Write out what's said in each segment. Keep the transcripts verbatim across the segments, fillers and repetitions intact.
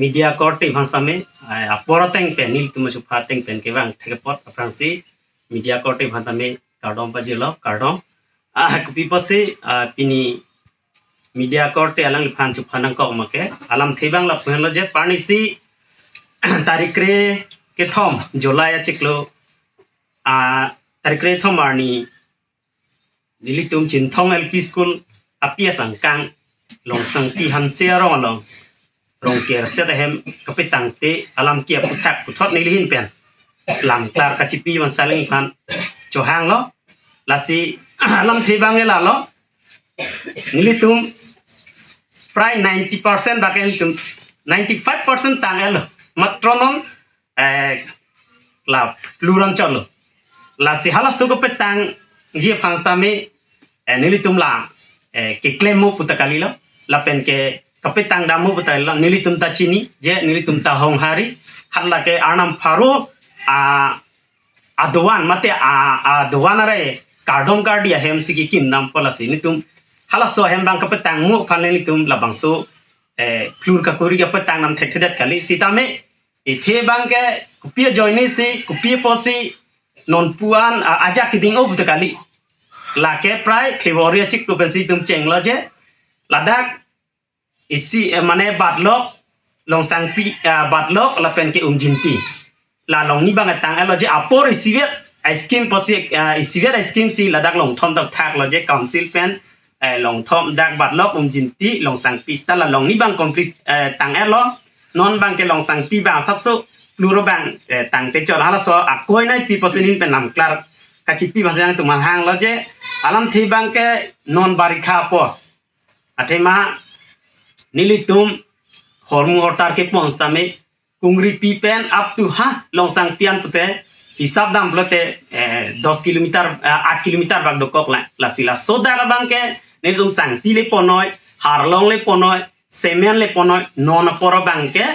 media korte aphan sitame, eh, apor ateng pen, nelitum achupha ateng pen kevang thek apot aphrangsi media korte aphan sitame kardom pajirlo, kardom. Ah, kopi apotsi, ah, pini media korte alangliphan chupha nangkok ma ke, alamthe abang lapu henlo je, parnisi tarik kre kethom July achiklo, ah, tarik kre kethom arni nelitum Chinthong L P School api asangkang Longsangpi Hanse arong along Rongker Set ahem kapetangte alam ke aphuthak puthot neli ahin pen lamklar kachipi abang si alangliphan chohanglo. Lasi alamthe abang ke lalo, nelitum prai ninety percent bak nelitum ninety-five percent tang-etlo, matro non, eh, la plur anchotlo. Lasi halaso kapetangji aphan sitame, eh, nelitum la, eh, keklem mo pu ta kalilo, lapen ke kapetang dam mo pu ta kalilo, nelitum ta chini je, nelitum ta honghari, hala ke Arnam pharo, ah, adovan mate, ah, adovan are kardom kardi ahem si kekim dampo. Lasi nelitum halaso ahem abang kapetang mo aphan nelitum labangso, eh, plur kakuri kapetang dam thekthedet kali. Sitame ithe abang ke kopi ajoine si, kopi apotsi non pu-an, ah, ajak keding-o pu ta kali. Lake prai February achiklo pensi itum chenglo je, ladak isi, eh, mane Batlok, Longsangpi, eh, Batlok lapen ke Umjinti, la longni abang tang-etlo je, apor isivet a-scheme apotsi, eh, isivet a-scheme si ladak Longthom ta thaklo je, council pen, eh, Longthom, dak Batlok, Umjinti, Longsangpi seta la longni abang complete, eh, tang-etlo. Non abang ke Longsangpi abang asapso plur abang, eh, tangte chot, halaso akoi nangpi apotsi neli pen lamklar kachipi abang si nangtum aphan hanglo je, alamthe abang ke non barikha apor athema nelitum hormu hortar kepon sitame Kungripi pen up to ha Longsangpi an pute hisap dam pulote, eh, dos kilometer, eh, aat kilometer bak dokok la. Lasi laso adak abang ke nelitum sangti le ponnoi, harlong le ponnoi, cement le ponnoi, non apor abang ke,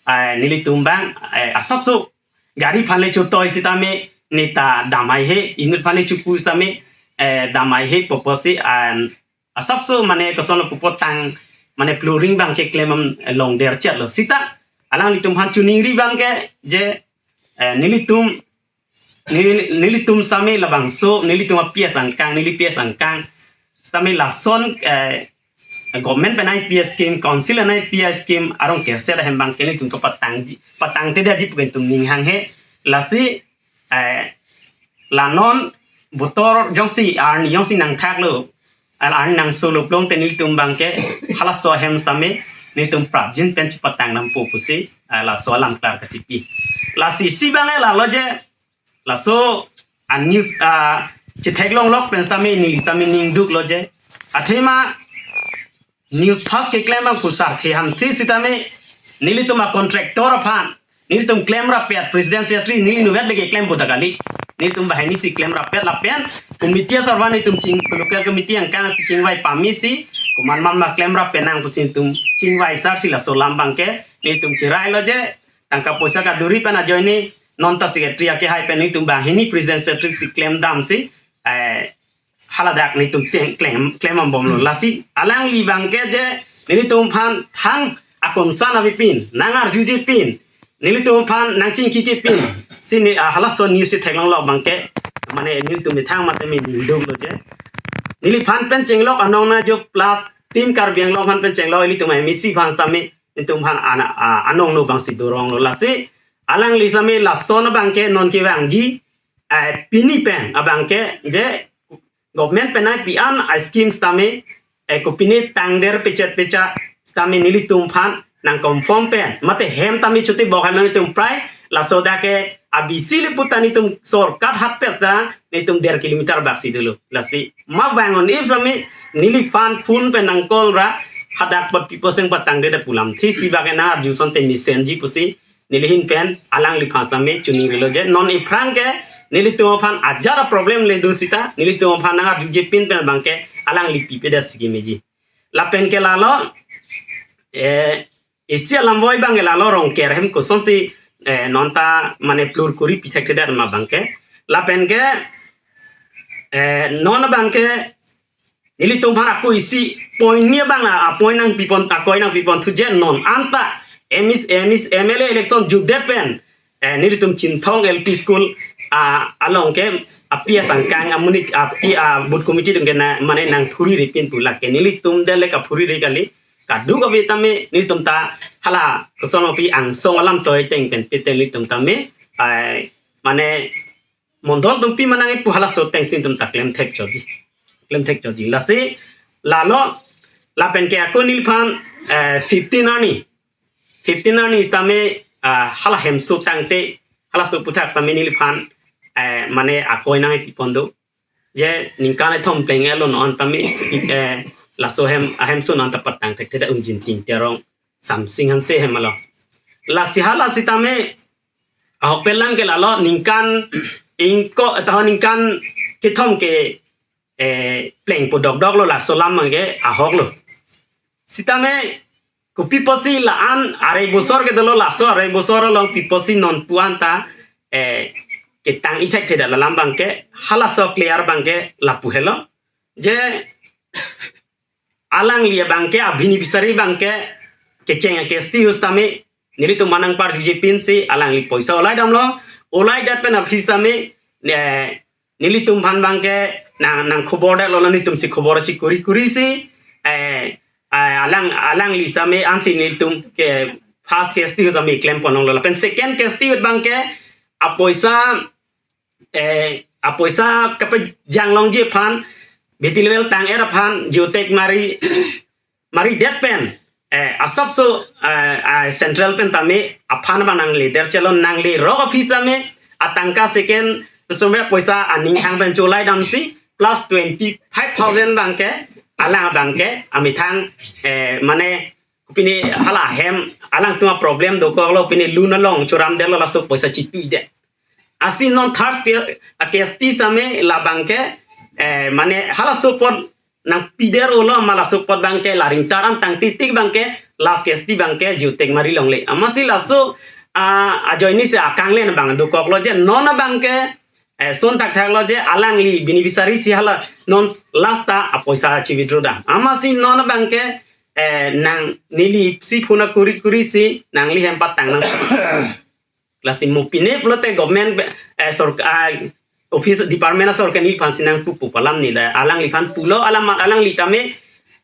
eh, nelitum abang, eh, asapso gari aphan le chotoi sitame neta damhaihe, inut aphan le chopu sitame, eh, damhaihe pu apotsi, an asapso mane kosonlo pu apot tang, mane plurring abang ke klem, eh, longder chetlo. Seta alanglitum aphan choningri abang ke je, eh, nelitum, neli, nelitum sitame labangso, nelitum api asangkang, neli api asangkang sitame lason, eh, government pen nangpi a-scheme, council nangpi a-scheme arong kerset ahem abang ke nelitum to patang di, patangtedetji pu ke nelitum ning hanghe. Lasi, eh, la non botor jongsi arni jongsi nangthaklo, al arni nangsolo pulote nelitum abang ke halaso ahem sitame nelitum prapjin pen chepatang dampo pusi, eh, laso alamklar kachipi. Lasi isi abang ke lalo je, laso a-news, ah, chetheklonglok pen sitame neli sitame ningduklo je, athema news first keklem abang pu Sarthe Hanse sitame nelitum a-contractor aphan nelitum klemrap-et, President Secretary neli inutvet le keklem pu ta kali. Nelitum banghini si klemrap-et lapen committee asar van nelitum ching, local committee angkang si chingvai pame si, komatmat ma klemrap penang pusi nelitum chingvai sar si laso alam abang ke nelitum cherailo je, tangka poisa kaduri pen ajoine non ta Secretary akehai pen nelitum banghini President Secretary si klem dam si, eh, haladak nelitum cheng klem, klem ambomlo. Lasi alangli abang ke je nelitum aphan thang a-concern avepin, nangarjujepin, nelitum aphan nangchingkikepin si ne, ah, halaso news chetheklonglok abang ke, mane nelitum methang mate me ningduklo je, neliphan pen chenglok anong na jo plus Team Karbi Anglong aphan pen chenglok ilitum M A C aphan sitame nelitum aphan ana, ah, anong no abang si doronglo. Lasi alangli sitame lason abang ke non kevangji, eh, pini pen abang ke je government pen nangpi an a-scheme sitame, eh, kopine tangder pechet pecha sitame nelitum aphan nang-confirm pen mate hem tame chotebok hem nelitum prai laso adak ke abisi le puta nelitum shortcut hatpet sita nelitum der kilometer bak si dolo. Lasi ma vang on ip sitame neliphan phone pen nang-call ra hadak apot pi apot seng patangdedet pu alamthe si abang ke nang arjuson te mesenji pusi neli ahin pen alangliphan sitame choningrilo je, non iphrang ke nelitum aphan ajat a-problem le do sita nelitum aphan nangarjujepin pen abang ke alangli pipedet si kemeji. Lapen ke lalo, eh, isi alam voi abang ke lalo Rongker ahem kosonsi, eh, non ta mane plur kuri pithekthedet ma abang ke. Lapen ke, eh, non abang ke nelitum aphan ako isi point ni abang a, a-point nangpipon, akoi nangpiponthu je non anta M S, M S, M L A election jutdet pen, eh, nelitum Chinthong L P School, ah, along ke api asangkang amonit api, ah, booth committee atum ke na, mane nangphuri ri pin pu lake nelitum dele kaphuri ri kali. Kaduk avi tame nelitum ta hala koson api angsong alam toi teng pen pite nelitum tame, eh, mane mondol atum pi manang ipu halaso ateng si nelitum ta klem thek chotji. Klem thek chotji. Lasi lalo lapen ke ako neliphan, eh, fifteen arni. Fifteen arni sitame, ah, hala hemso tangte, halaso aphuthak sitame neliphan, eh, mane akoi nangpi pon do. Je ningkan kethom pleng elo non tame, eh, laso hem, ahemso non ta patang thekthedet, Umjinting Terong, Samsing Hanse hem alo. Lasi hala sitame, ahok pelang ke lalo ningkan ingkoi, taho ningkan kethom ke, eh, pleng pu dokdok lo laso alam ke ahok lo. Sitame kopi pusi la-an arai bosor ke dolo, laso arai bosor along pi pusi non pu-an ta, eh, ketang ithek thedet alam abang ke, halaso clear abang ke lapu helo. Je alangli abang ke, a beneficiary abang ke, kecheng a-case ti hus tame, nelitum manang par juji pin si, alangli poisa olai damlo, olai dat pen aphi sitame, eh, nelitum aphan abang ke, nang, nangkhobor det lo, nelitum si khobor si kuri kuri si, eh, eh, alang, alangli sitame ansi nelitum ke first case ti hus tame klem pon longlo. Lapen second case ti hus abang ke, apoisa, eh, apoisa kepejang longji aphan, B T level tang-er aphan, geotag mari, mari det pen, eh, asapso, eh, ah, central pen tame aphan abang nangle der chelo, nangle rok aphi sitame, atangka second, sombe poisa aning hang pen cholai damsi, plus twenty five thousand abang ke, alang abang ke, amethang, eh, mane, kopine hala hem, alangtum a-problem dokok lo, pine loan along choram det lo, laso poisa chitui det. Ansi non third sti-, a-case ti sitame labang ke, eh, mane halaso apot nangpi der ulo, ma laso apot abang ke la ringtar an tang titik abang ke last case ti abang ke geotag mari longle. Amatsi laso, ah, ajoine si akanglen abang dokok lo je non abang ke, eh, son thakthak lo je alangli beneficiary si hala non last ta apoisa chi-withdraw dam. Amatsi non abang ke, eh, nang neli si phone kuri kuri si nangli hem patang nang. Lasi mo pine pulote government, eh, sork-, ah, office department asorkar neliphan si nangpu pu pu alam neli alangliphan pulo, alam alangli tame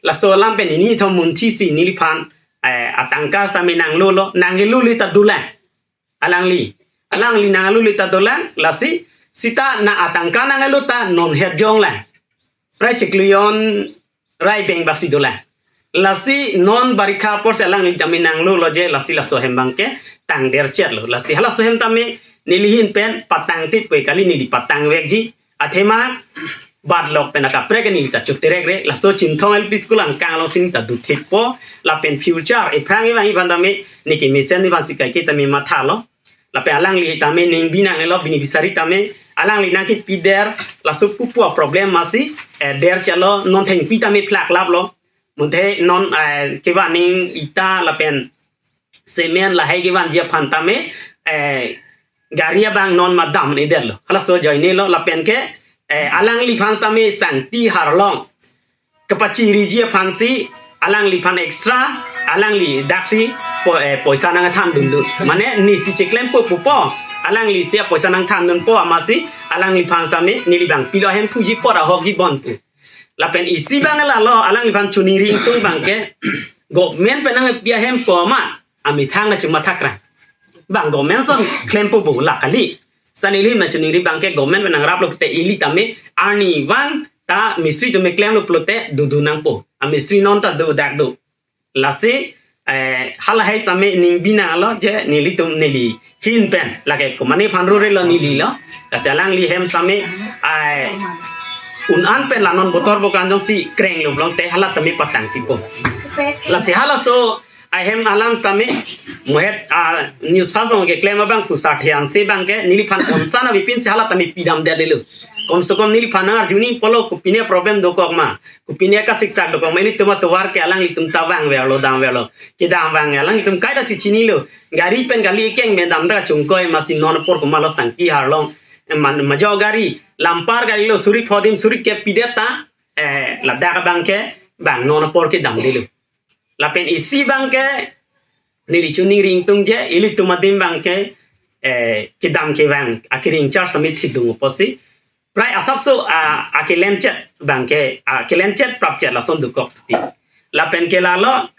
laso alam pen neli thom munthi si neliphan, eh, atangka sitame nanglo lo, nanglo lo ta dolang. Alangli, alangli nanglo lo ta dolang, lasi sita na atangka nanglo ta non het jong lang. Prai chiklo jon rai beng bak si dolang. Lasi non barikha apor si alangli tame nanglo lo je, lasi laso ahem abang ke tang der chet lo. Lasi halaso ahem tame neli ahin pen patang tip koi kali, neli patang vekji. Athema bat lok pen akaprek neli ta chuk terek re. Laso Chinthong L P School angkang along si neli ta do thip po. Lapen future ephrang evang iphan tame neke mesen iphan si kaike tame matha lo. Lapen alangli tame ning binang lo, beneficiary tame alangli nangkepi der, laso pupu a-problem masi, eh, der chelo, non thengpi tame phlak lap lo. Monthe non, eh, kevan ning ita lapen cement lahai kevanji aphan tame, eh, gari abang non ma dam-e det lo. Halaso ajoine lo, lapen ke, eh, alangliphan tame Sangti Harlong kepachiriji aphan si alangliphan extra, alangli daksi po-, eh, poisa nangthandun dun. Mane neli si chiklempo pupo, alangli si poisa nangthandun po amatsi alangliphan tame neli abang pilo ahem puji por ahokji bon pu. Lapen isi abang lalo, alangliphan choningri ingtung abang ke, government pen nangpi ahem po ma, amethang na chuma thakra. Bang government ason klempo bo la kali. Sita neli ahin nangchoningri abang ke government pen nangrap lo pulote ili tame, arnivang ta mistri tame klem lo pulote do do nangpo. A mistri non ta do dak do. Lasi, eh, halahai tame ning binang lo je nelitum neli ahin pen. Lake komane aphan rore lo neli lo. Lasi alangli ahem tame, eh, un-an pen la non botor bokan jongsi kreng lo pulote hala tame patang pipo. Lasi halaso ahem alam tame mohet, ah, news fast along keklem abang pu Sarthe Hanse abang ke neliphan konsan avepin si hala tame pidam det lo. Kom se kom neliphan nang-arjuning po lo kopine problem dokok ma. Kopine kasiksak dokok ma, ilitum atovar ke alanglitum ta vangverlo, damverlo. Kedam vang alanglitum kaita chichinilo. Gari pen kali ekeng me dam ta chungkoi amatsi non apor komat lo Sangti Harlong. Eh, man, majo gari, lampar gari lo suri pho adim suri kep pidet ta, eh, ladak abang ke, bang non apor kedamde lo. Lapen isi abang ke, neli choningri ingtung je, ilitum adim abangke, eh, kedam kevang, akere in-charge tame thidung apotsi. Prai asapso, ah, akelenchet abangke, akelenchet prapchet lason dokok ti. Lapen ke lalo,